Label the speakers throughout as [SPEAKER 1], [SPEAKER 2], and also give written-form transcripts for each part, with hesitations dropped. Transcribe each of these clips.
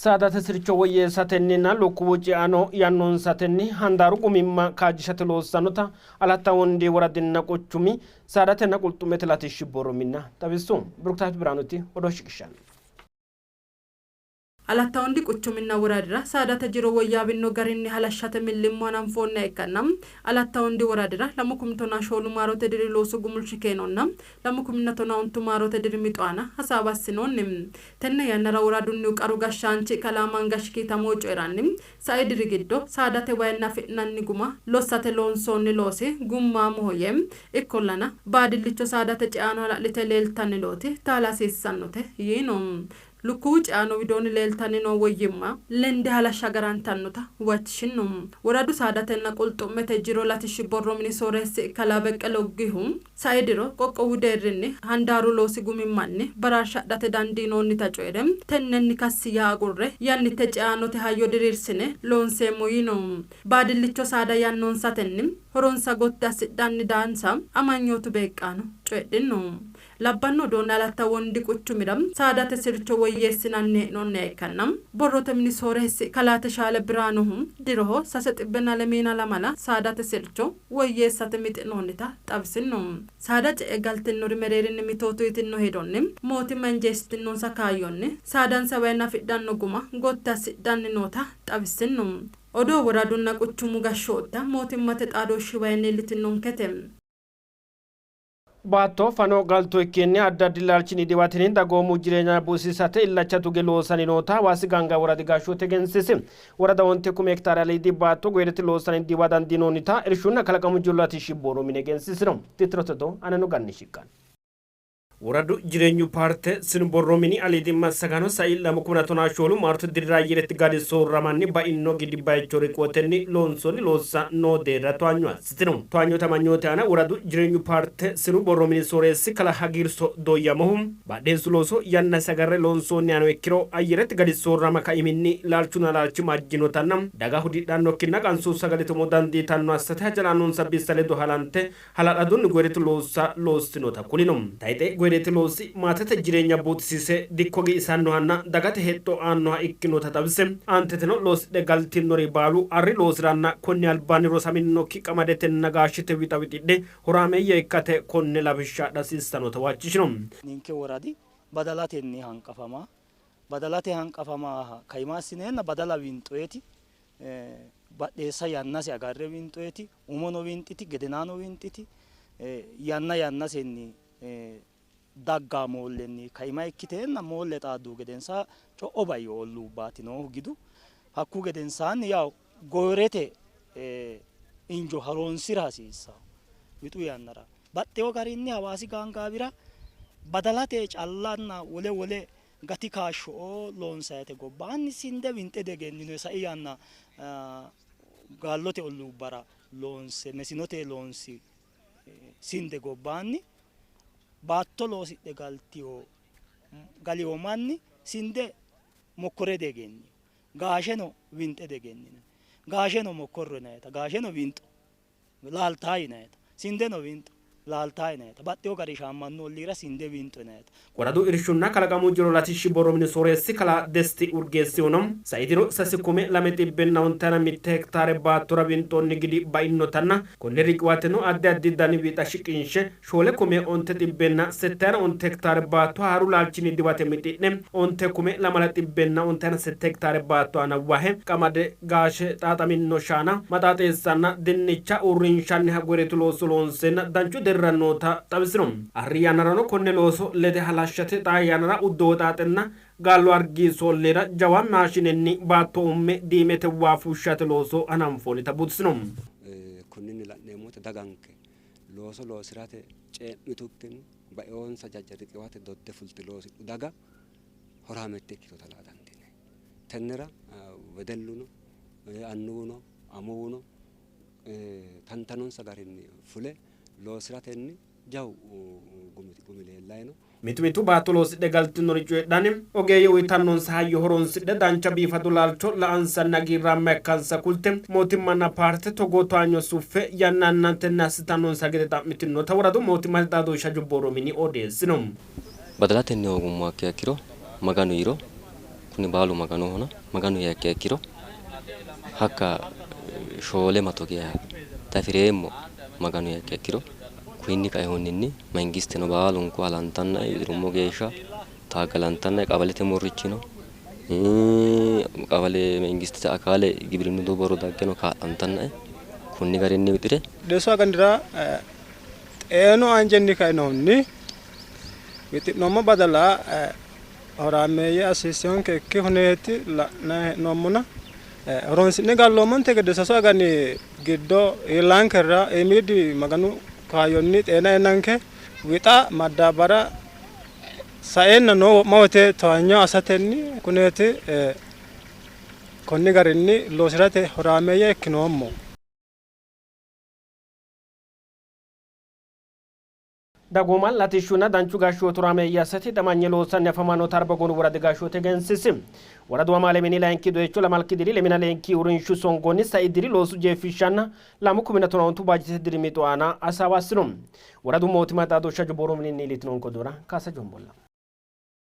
[SPEAKER 1] Saadate sircho woyyeessatenninna lukkuwu ceano yannoonsatenni handaaru gumimma kaajjishate loossannota Alatta Wondi woradinna quchumi saadatenna qulxu'mete latishshi borro minna xawissu. Biruktaawit Biraanuti odoo shiqishshanno.
[SPEAKER 2] Alatta Wondi quchuminna woradira saadate jiro woyyaawinno garinni halashshate millimmo hananfoonniha ikkanna Alatta Wondi woradira 2014 maarote diri loosu gumulshi keenonna 2011 maarote diri mixo aana hasaawa assinoonni. Tenne yannara woradunnihu qaru gashshaanchi kalaa Mangashi Kiitamo coyi'ranni, sai diri giddo saadate wayinni afi'nanni guma lossate loonsoonni loosi gummaamoho yee, ikkollana baadillicho saadate ceano hala'lite leeltanni nooti taala hasiissannote yiino. Lukkuwu ceano widoonni leeltanni noo woyyimma lende halashsha agarantannota huwachishinno. Woradu saadatenna qulxu'mete jiro latishshi borro mini sooreessi kalaa Beqqele Uggihu, sai diro qoqqowu deerrinni handaaru loosi gumimmanni baraarsha adhate dandiinoonnita coyi're, tennenni kassi yaa agurre yannitte ceanote hayyo diriirsine loonseemmo yiino. Baadillicho saada yannoonsatenni horonsa gotti assidhanni daansa amanyootu beeqqaano coyidhinno. Labbanno uduunne Alatta Wondi quchumira saadate sircho woyyeessinanni hee'noonniha ikkanna, borrote mini sooreessi kalaa Teshaale Biraanuhu diroho sase xibbenna lemiina lamala saadate sircho woyyeessate mixi'noonnita xawisinno. Saada ce'e galtinnori mereerinni mitootu yitinno hedonni, mootimma injeessitinnonsa kaayyonni saadansa wayinni afidhanno guma gotti assidhanni noota xawissinno. Odoo woradunna quchumu gashshootta mootimmate xaadooshshi wayinni iillitinnonkete.
[SPEAKER 1] Baatto fano galtu ikkinni addi addi laalchinni diwatini dagoomu jireenya buuxisiisate illacha tuge loosanni noota Hawaasi Gaangaa woradi gashshooti egensiisi. Worada onte kume hektaare aliidi baatto goyirete loosanni diwa dandiinoonnita Irshunna kalaqamu jiro latishshi borro mini egensiisino. Tittirote odoo aneno ganni shiqqanno. Woradu jireenyu paarte sinu borro mini aliidi massagaano sai 2014 maarote dirira ayyerete gade soorramanni baino gidi baycho riqiwotenni loonsoonni loossa noo deerra towaanyo assitino. Towaanyote amanyoote aana woradu jireenyu paarte sinu borro mini sooreessi kalaa Hagiirso Dooyyamohu, badheessu looso yannasi agarre loonsoonnihano ikkiro ayyerete gadi soorrama kaiminni laalchunna laalchimma ajjinotanna daga hudidhannokkinna qansootu sagalete umo dandiitanno assate hajala'nonsa bissa ledo halante hala'ladunni goyirete loossa loossinota kulino. Tayxe goyirete loosi maatete jireenya buuxisiise dikko ge'isannohanna dagate hexxo aannoha ikkinota xawise, aanteteno loosidhe galtinnori baalu arri loosiranna konni albaanni rosaminnokki qamadetenna gaashete wixa wixidhe horaameeyye ikkate konne lawishsha adha hasiissannota huwachishino.
[SPEAKER 3] Ninke woradi badalatenni hanqafama badalate hanqafama kaima assineenna badala winxoyeti badheessa yannase agarre winxoyeti umono winxiti gedenaano winxiti yanna yannasenni dagga moollenni kaima ikkiteenna moolle xaaddu gedensa co'o bayyo olluubbaati noohu gidu hakku gedensaanni yaw goyirete injo haroonsira hasiissanno wixu yannara baxxeewo garinni Hawaasi gaangaawira badalate callanna wole wole gati kaashsho loonsayte gobbaanni sinde winxe diegennino sai yanna gaallote olluubbara loonse mesinote loonsi sinde gobbaanni baatto loosidhe galtiyo galiyo manni sinde mokkore diegennino gaasheno winxe diegennino gaasheno mokkorro yinayta gaasheno winxo laaltaa yinayta sindeno winxo laaltaa yinayta baxxeewo gari shaammannu olliira sinde winxo yinayta.
[SPEAKER 1] Woradu Irshunna Kalaqamu Jiro Latishshi Borro Mini Sooreessi Kalaa Desti Urgeessihuno, sai diro sase kume lame xibbenna ontayina mitte hektaare baattora winxoonni gidi bainnotanna konne riqiwateno addi addi dani wixa shiqinshe shoole kume onte xibbenna settayina onte hektaare baatto haaru laalchinni diwate mixi'ne onte kume lamala xibbenna ontayina sette hektaare baatto aana wahe, qamade, gaashe, xaaxaminno shaana, maxaaxeessanna dinnicha uurrinshanniha goyirete looso loonseenna danchu deerrira noota xawisino. Arri yannarano konne looso lede halashshate xaa yannara uddo woxaaxenna Gaallo Argiiso olliira jawa maashinenni baatto umme diimete waa fushshate looso hananfoonnita buuxisino.
[SPEAKER 4] Konninni la'neemmo woyte daganke looso loosi'rate cee'mitukkinni baeonsa jajja riqiwate dodde fulte loosidhu daga horaameette ikkitinota laa dandiinanni. Tennera wedelluno, annuwuno, amuwuno tantanonsa garinni fule loosi'ratenni jawu gumi leellanni no.
[SPEAKER 1] Mitu mitu baatto loosidhe galtinori coyidhanni, ogeeyye uytannonsa hayyo horoonsidhe dancha biifado laalcho la''ansanni hagiirraamma ikkansa kulte, mootimmanna paarte togoo towaanyo suffe yanna yannantenni assitannonsa gede xa'mitinnota woradu mootimmate xaadooshshi hajo borro mini odeessino.
[SPEAKER 5] Badalatenni hoogummoha ikkiha ikkiro Maganu yiiro Kuni baalu Maganohona, Maganu yiiha ikkiro hakka 400 geya diafi'reemmo. Maganu yiiha ikkiro kuyinni kaehunninni mangisteno baalunku halantannae wixi'rummo geeshsha taaggalantannae qabalete murrichino qabale mangistete akaale gibirinnu duboro daggeno kaa'lantannae kunni garinni wixire.
[SPEAKER 6] Badheessu aganira xeenu anjenni kainohunni wixi'noommo badala horaameeyye assiissinonke huneeti la'nanni hee'noommona horonsi'ne galloommonte gede sasu agani giddo iillankera iimiidi Maganu kaayyonni xeena eennanke wixa madaabbara saeenna noo wo'ma woyte towaanyo assatenni kuneeti konni garinni loosi'rate horaameeyye ikkinoommo.
[SPEAKER 1] Dagooma latishshunna danchu gashshooti horaameeyye assate hixamanye loossanni afamannota Arbagoonu woradi gashshooti egensiisi. Woradu amaale mini layinki doyicho lamalki diri lemina leyinki uurrinshu songonni sai diri loosu jeefishshanna 2015 baajeetete diri mixo aana hasaawa assino. Woradu mootimma xaadooshshu hajo borro mininni iillitinonke odoora Kaasa Jombolla.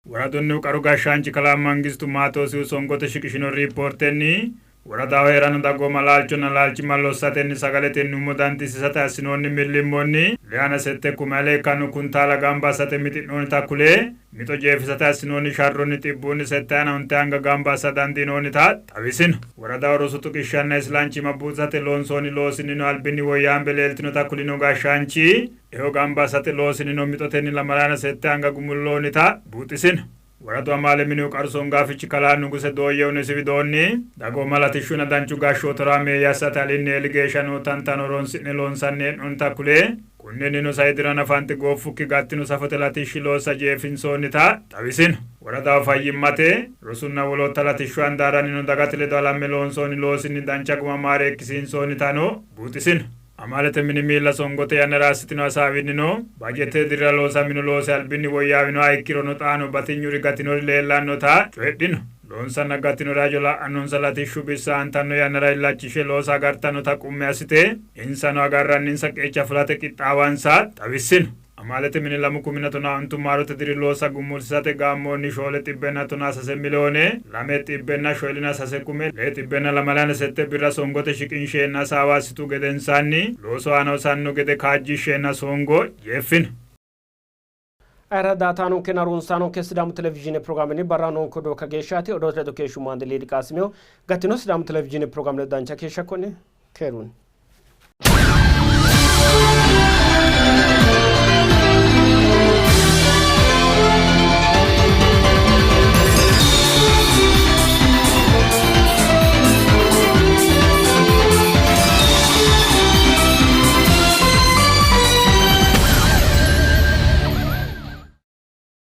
[SPEAKER 7] Woradunnihu qaru gashshaanchi kalaa Mangistu Maatoosihu songote shiqishino riippoortenni, woradaho hee'ranno dagooma laalchonna laalchimma lossatenni sagaletenni umo dandiisiisate assinoonni millimmonni leyana sette kume ale ikkanno kuntaala gamba assate mixi'noonnita kule, mixo jeefisate assinoonni sharronni xibbuunni settayina onte anga gamba assa dandiinoonnita xawisino. Woradaho rosu tuqishshanna islanchimma buuxisate loonsoonni loosinnino albinni woyyaambe leeltinota kulino gashshaanchi, Eo gamba assate loosinnino mixotenni lamalayina sette anga gumulloonnita buuxisino. Woradu amaale minihu qaru songaafichi kalaa Nuguse Dooyyehuno isi widoonni, dagooma latishshunna danchu gashshooti horaameeyye assate alinni eeli geeshsha noo tantano horonsi'ne loonsanni hee'noonnita kule, kunninnino sai diro hanafante gooffukki gattino safote latishshi loossa jeefinsoonnita xawisino. Woradaho fayyimmate, rosunna wolootta latishshu handaarrannino dagate ledo halamme loonsoonni loosinni dancha guma maareekkisiinsoonnitano buuxisino. Amaalete mini miilla songote yannara assitino hasaawinnino, baajeettete dirira loosamino loosi albinni woyyaawinoha ikkirono xaano batinyuri gatinori leellannota coyidhino. Loonsanna gattinori hajo la'annonsa latishshu bissa aantanno yannara illachishshe loosa agartannota qummi assite, insano agarranninsa qeecha fulate qixxaawansa xawissino. Amaalete mini lamu kuminna tonaa ontu maarote diri loossa gumulsisate gaammoonni shoole xibbenna tonaa sase miliyoone, lame xibbenna shoyilina sase kume, lee xibbenna lamalayina sette birra songote shiqinsheenna hasaawa assitu gedensaanni loosu aana hosanno gede kaajjishsheenna songo jeeffino.
[SPEAKER 1] Ayirradda daa''ataanonkenna harunsaanonke Sidaamu Televizhiine pirogiraamenni barra noonke odoo kageeshshaati. Odoote ledo keeshshummo Ande Liidi Qaasimiho. Gattino Sidaamu Televizhiine pirogiraame ledo dancha keeshsha konne keerunni.